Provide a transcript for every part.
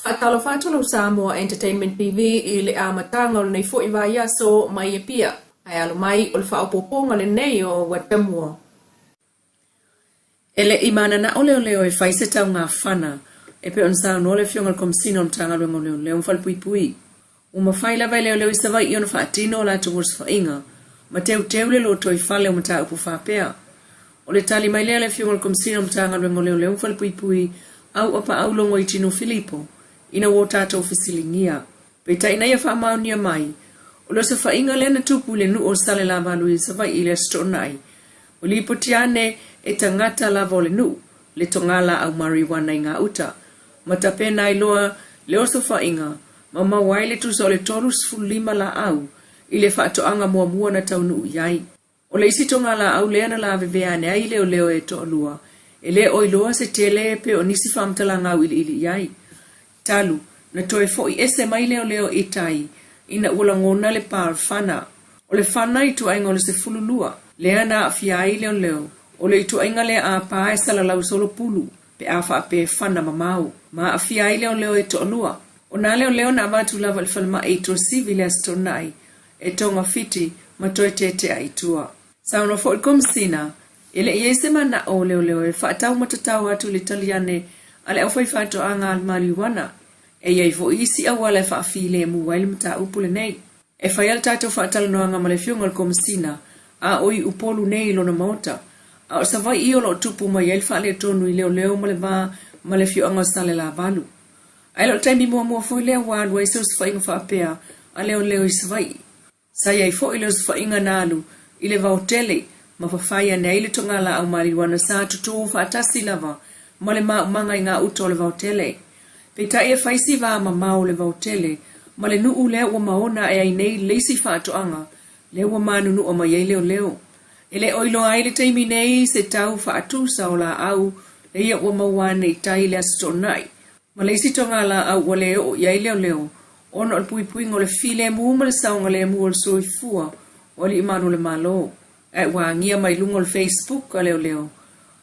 Faatalofa atu lau Samoa Entertainment TV i le amataga o lenei foi vaiaso mai Apia. Ae alo mai o le faaopoopoga lenei o Watamua. E le i mananao leoleo e fai se taugafana e pei ona saunoa le Afioga i le Komesina o le Matagaluega o Leoleo ma Falepuipui. Ua mafai lava e leoleo i Savaii ona faatino a latou osofaiga ma teuteu le lotoifale o mataupu faapea. O le tali mai lea a le Afioga i le Komesina o le Matagaluega o Leoleo ma Falepuipui, Auapaau Logoitino Filipo, ina ua o tatou fesiligia. Peitai ina ia faamaonia mai, o le osofaiga lea na tupu i le nuu o Salelavalu i Savaii i le Aso Toonai, ua lipoti ane e tagata lava o le nuu le toga laau marijuana i gauta, ma tapena ai loa le osofaiga ma maua ai le tusa o le 35 laau i le faatoaga muamua na taunuu i ai. O le isi togalaau lea na lavevea ane ai leoleo e toalua, e le o iloa se tele pe o nisi faamatalaga auiliili i ai. Talu na toe foi ese mai leoleo i tai ina ua lagona le pa o le fana. O le fana ituaiga o le 12, lea na aafia ai leoleo, o le ituaiga lea a pa e salalau solo pulu pe a faapea e fana mamao, ma aafia ai leoleo e toalua. O nā leoleo na avatu lava i le falemai i Tuasivi i le Aso Toonai e togafiti ma toe tetea i tua. Saunoa foi le Komesina, e le i i ai se manao o leoleo e faataumatatao atu i le tali ane a le aufaifaatoaga a le mariuana. E i ai foi isi auala e faafilemu ai le mataupu lenei. E fai a le tatou faatalanoaga ma le Afioga i le Komesina a o i Upolu nei i lona maota, a o Savaii o lo o tupu mai ai le faaletonu i leoleo ma le va ma le afioaga o Salelavalu. Ae le o le taimi muamua foi lea ua alu ai se osofaiga faapea a leoleo i Savaii. Sa i ai foi le osofaiga na alu i le vaotele ma fafai ane ai le togalaau maliuana sa totō faatasi lava ma le maumaga i gauta o le vaotele. Peitai e fai si va mamao o le vaotele ma le nuu lea ua maona ae ai nei le isi faatoaga lea ua manunua mai ai leoleo. E le o iloa ai i le taimi nei se tau faatusa o laau lea ua maua ane i tai i le Aso Toonai ma le isi togalaau ua le oo i ai leoleo ona o le puipuiga o le filemu ma le saogalemu o le soifua o alii malu o le Malo. Ae ua agia mai luga o le Facebook a leoleo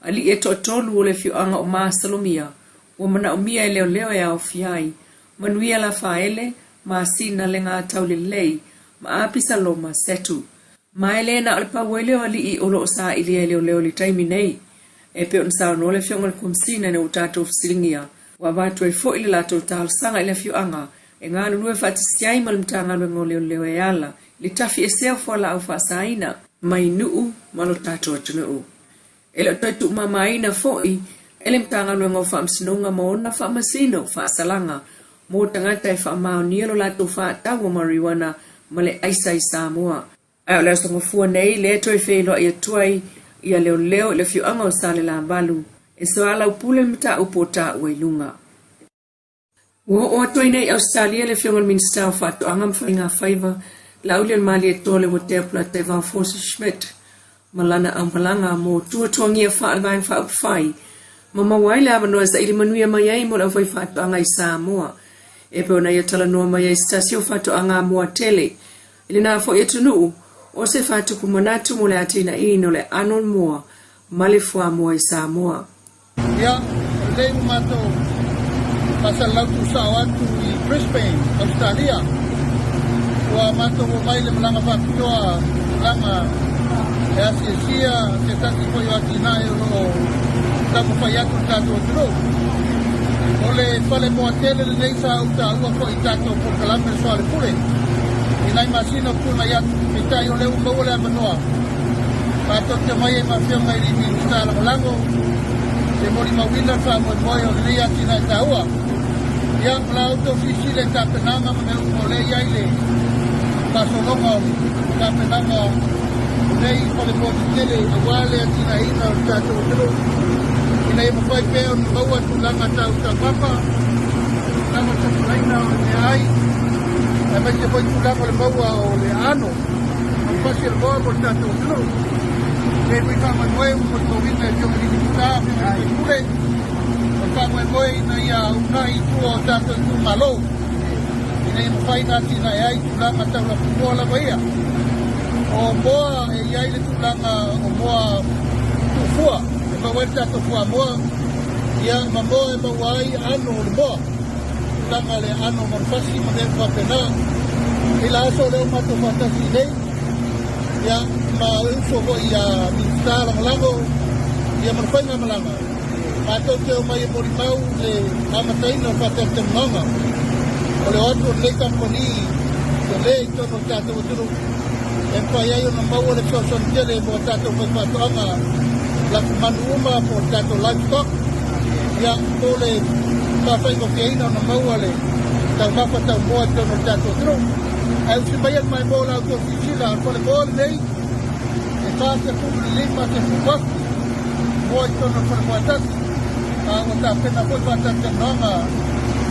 alii e toatolu o le afioaga o Masalomia ua manaomia e leoleo e aofia ai Manuia Lafaele, Masina Legataulelei ma Apisaloma Setu. Ma e le na o le pau ai lea o alii o lo o sailia e leoleo i le taimi nei. E pei ona saunoa le Afioga i le Komesina ina ua tatou fesiligia, ua avatu ai foi le latou talosaga i le afioaga e galulue faatasi ai ma le Matagaluega o Leoleo e ala i le tafiesea o fualaau faasaina mai nuu ma lo tatou atunuu. E le o toe tuumamaina foi e le Matagaluega o Faamasinoga ma ona faamasino faasalaga mo tagata e faamaonia lo latou faatau o marijuana ma le aisa i Samoa. Ae o le Aso Gafua nei lea e toe feiloai atu ai ia leoleo i le afioaga o Salelavalu e soalaupule le mataupu o taua i luga. Ua oo atu ai nei i Ausetalia le Afioga i le Minisita o Faatoaga ma Faiga Faiva, Laaulialemalietoa Leuatea Polataivao Fosi Schmidt, ma lana aumalaga mo tuatuagia faale-Vaega Faaupufai ma maua ai le avanoa e saili manuia mai ai mo le aufaifaatoaga i Samoa e pei ona ia talanoa mai ai se tasi o faatoaga moa tele i lena foi atunuu o se faatupu manatu mo le atinaeina o le aano moa ma le fuamoa i Samoa. Ia, o lenei ua matou faasalalau tuusao atu i Brisbane, Ausetalia. Ua matou omai i le malaga faapitoa i tulaga e asiasia se tasi foi o atinae o lo o taumafai atu le tatou atunuu. O le falemoa tele lenei sa ou taua foi i tatou polokalame o le Soalepule i nai masina o tuanai atu, peitai o lea ua maua le avanoa Matou te omai ai ma Afioga i alii Minisita Lagolago e molimauina le faamoemoe o lenei atinae taua. Ia, o la outou silasila i tapenaga ma mea uma o lea e i ai le faasologa o tapenaga o lenei falemoa tetele aua le atinaeina o le tatou atunuu ina ia mafai pea ona maua tulaga tau taumafa, tulaga o le tapalaina o le meaai, aemaise foi tulaga o le maua o le aano. O le pasi o le moa mo le tatou atunuu. Lenei foi faamoemoe ua molimauina e Afioga i Minisita, Afioga i Sui Pule, o le faamoemoe ina ia uunai i tua o tatou itumalo, ina ia mafai ona atinae ai tulaga tau lafumoa lava ia. O moa e i ai le tulaga o moa tuufua, e maua ai le tatou fuamoa, ia ma moa e maua ai aano o le moa. tulaga o le aano o manufasi ma mea uma faapena. I la aso lea ua matou faatasi i inei, ia, ma le uso foi ia Minisita Lagolago, ia ma le faigamalaga, matou te omai e molimau le amataina o le faatalatalanoaga o le o atu o lenei kamupani tele i totonu o le tatou atunuu e mafai ai ona maua le fesoasoani tele mo a tatou faifaatoaga lafumanu uma po o le tatou livestock, ia, mo le faafaigofieina ona maua le taumafa taumoa i totonu o le tatou atunuu. Ae usi maia le maimoa o la outou silasila, o le falemoa lenei e 45 afu moa i totonu o le falemoa e tasi, a ua tapena foi faatalatalanoaga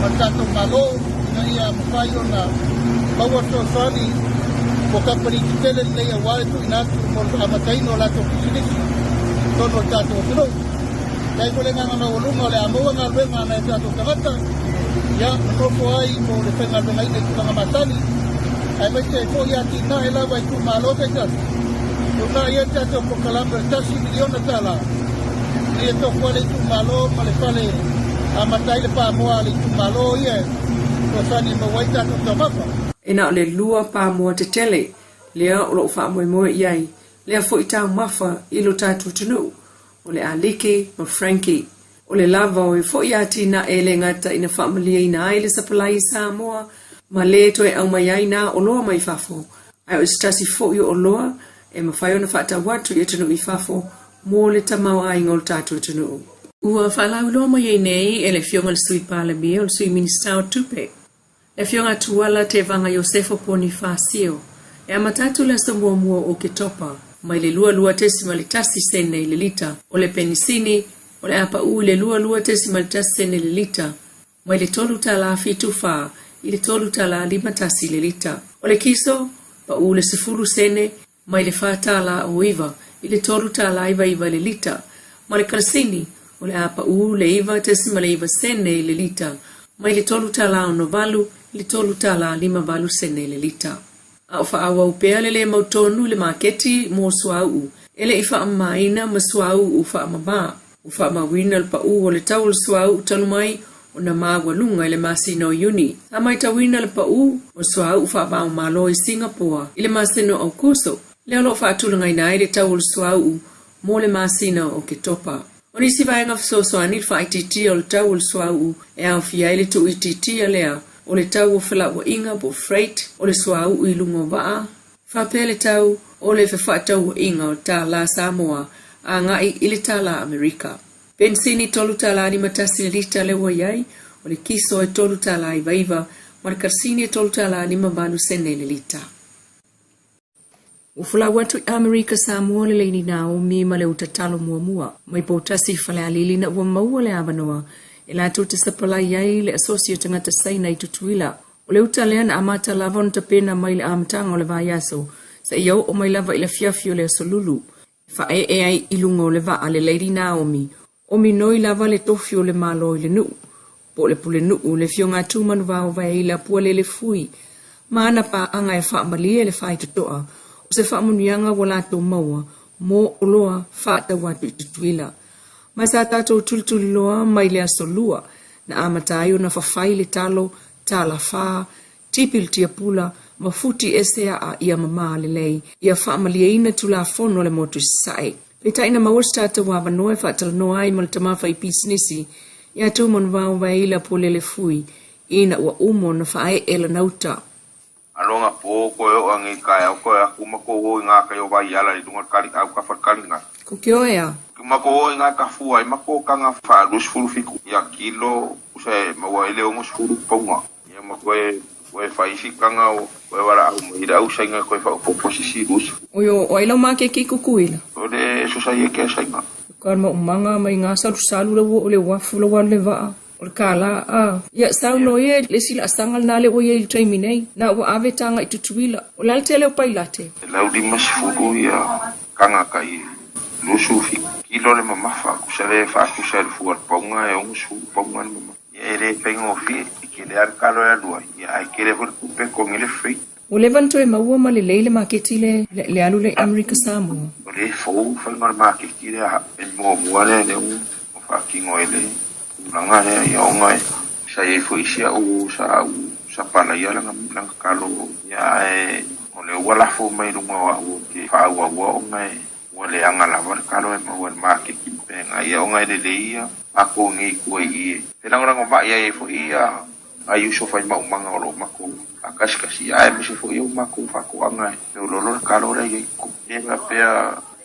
ma le tatou Malo ina ia mafai ona maua le fesoasoani mo kamupani tetele lenei aua le tuuina atu mo le amataina o latou pisinisi i totonu o le tatou atunuu. E ai foi le agaga maualuga o le a maua galuega a nai o tatou tagata, ia, nonofo ai mo le faigaluegaina i tulaga masani, aemaise ai foi atinae lava i itumalo taitasi, e uunai ai le tatou polokalame o le $1 miliona, ina ia tofu ai le itumalo ma le fale e amata ai le pamoa a le itumalo ia e fesoasoani e maua ai tatou taumafa. E na o le lua pamoa tetele lea o lo o faamoemoe i ai lea foi taumafa i lo tatou atunuu, o le Aliki ma Frankie. O le lava o e foi atinae e le gata ina faamalieina ai le sapalai i Samoa ma le toe aumai ai nā oloa mai fafo, ae o se tasi foi o oloa e mafai ona faatau atu i atunuu i fafo mo le tamaoaiga o le tatou atunuu. Ua faalauiloa mai ai nei e le Afioga i le Sui Palemia o le Sui Minisita o Tupe, Le Afioga Tuala Tevaga Iosefo Ponifasio, e amata atu le aso muamua o Oketopa, mai le 22.1 sene i le lita o le penisini, o le a pau i le 22.1 sene i le lita, mai le $3.74 i le $3.51 i le lita. O le kiso, pau i le 10 sene, mai le $4.09 i le $3.99 i le lita, ma le karasini o le a pau le 9.9 sene i le lita, mai le $3.68 i le $3.58 sene i le lita. A o faaauau pea le le mautonu i le maketi mo suauu e le i faamamaina ma suauu faamama. Ua faamauina le pau o le tau o le suauu talu mai ona maualuga i le masina o Iuni. Sa matauina le pau o suauu faava-o-Malo i Singapoa i le masina o Aokuso, lea o lo o faatulagaina ai le tau o le suauu mo le masina o Oketopa. O nisi vaega fesoasoani i le faaitiitia o le tau o le suauu e aofia ai le tuuitiitia lea o le tau o felauaiga po o freight o le suauu i luga o vaa, Faapea le tau o le fefaatauaiga o tālā Samoa agai i le tālā Amerika. Penisini $3.51 le lita lea ua i ai, o le kiso e $3.99 ma le karasini e $3.58 le lita. Ua folau atu i Amerika Samoa le Leini Naomi ma le uta talo muamua mai Poutasi i Falealili ina ua maua le avanoa e latou te sapalai ai le asosi o tagata Saina i Tutuila. O le uta lea na amata lava ona tapena mai i le amataga o le vaiaso, seia oo mai lava i le afiafi o le Aso Lulu, e faaee ai i luga o le vaa le Lady Naomi, o minoi lava le tofi o le Malo i le nuu, po o le pulenuu, le Afioga a Tumanuvao Vaeila Pualele Fui, ma ana paaga e faamalie le faitotoa o se faamanuiaga ua latou maua mo oloa faatau atu i Tutuila. Ma sa tatou tulituliloa mai le Aso Lua na amata ai ona fafai le talo, talafa, tipi le tiapula, ma futi ese aa ia mama lelei, ia faamalieina Tulafono a le Motu i Sasae. Peitai na maua se tatou avanoa e faatalanoa ai ma le tama faipisinisi ia Tumanuvao Vaeila Pualele Fui ina ua uma ona faaee lana uta. Aloga po koe oo ange i kaeao koe aku ma kou o i ngā kai o Vaiala i lunga kali au ka whakaringa. Ko ke oe a. Ma kou o i ngā ka fua i ma ko kanga wha 27 ia kilo usa e maua i le 60 paunga. Ia ma koe koe wha isi kanga o koe wala au ma ira au sainga koe wha upopo sisi rusa. Oi o ai lau makeke i Kukuila. O le sosaia ke sainga. Ka ma umanga mai ngā salusalu lau o le wafu lau alu le vaa. O le kālā, ā. Ia, saunoa ia i le isi laasaga lena lea ua i ai i le taimi nei, na ua ave taga i Tutuila. O le a le tele o pailate? 150 ia kanga kai 27 kilo le mamafa, kusa le faakusa i le fua o le pauga e 60 pauga le mamafa. Ia e le faigofie, e kele lava le kalo e alu ai, ia ae kele foi le tupe e togi le freight. Ua leva ona toe maua ma lelei le maketi le le alu lea i Amerika Samoa. O le fou faiga o le maketi lea e muamua lea lea ua faatino ai le tulaga lea ia ona e Sa i ai foi si a'u sa a'u sapalaia lana lana talo, ia ae o lea ua lafo mai i luga o a'u ou te faaauaua ona e ua leaga lava le talo e maua i le maketi ma pena, ia ona e lelei ia matou nei i tua i i e felagolagomai ai foi ia nai uso fai maumaga o lo o matou faakasikasi, ia aemaise foi o matou faatoaga e feoloolo le talo lea i ai totonu. E faapea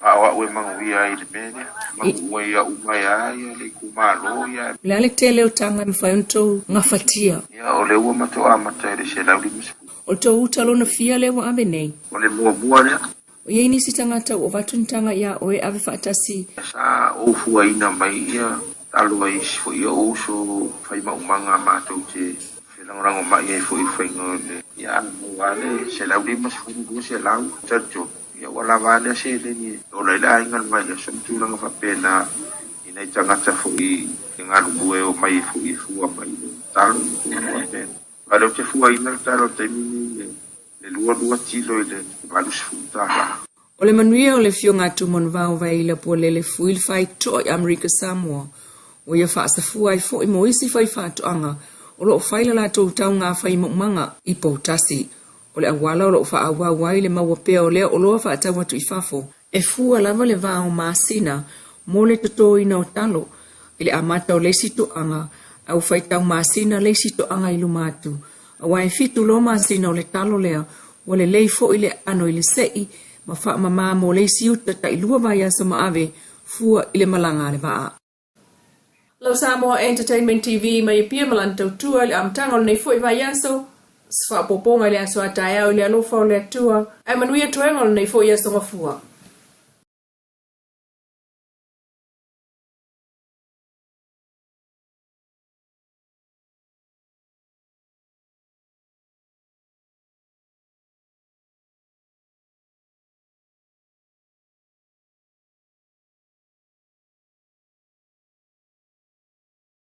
a o a'u e manuia ai i le mea lea, manu ai a'u mai a ia le itumalo ia. O le a le tele o taga e mafai ona tou gafatia? Ia o lea ua matou amata i le 150. O le tou uta lona fia lea ua ave nei? O le muamua lea. O i ai nisi tagata ua avatu ni taga iā oe e ave faatasi? Sa ou fuaina mai ia talo a isi foi o uso fai maumaga matou te felagolagomai ai foi i le faiga o le ia maua le 150 200 talitonu ia ua lava a lea seleni e ola ai le aiga i le vaiaso ma tulaga faapena i nai tagata foi e galulue e omai ai foi e fua mai le talo ma tulaga faapena. A o lea ou te fuaina le talo i le taimi nei le 22 kilo i le $80. O le manuia o le Afioga a Tumanuvao Vaila Pualele Fui le faitoa i Amerika Samoa, ua ia faasafua ai foi mo isi faifaatoaga o lo o fai le latou tauga fai maumaga i Poutasi. O le auala o lo o faaauau ai le maua pea o lea oloa faatau atu i fafo, e fua lava le va o masina mo le totoina o talo i le amata o le isi toaga a ua faitau masina le isi toaga i luma atu, aua e fitu loa masina o le talo lea ua lelei foi le aano i le sei ma faamama mo le isi uta tailua vaiaso ma ave fua i le malaga a le vaa. Lau Samoa Entertainment TV mai Apia ma lana tautua i le amataga o lenei foi vaiaso, se faaopoopoga i le aso a taeao i le alofa o le Atua, ae manuia toega o lenei foi aso Gafua.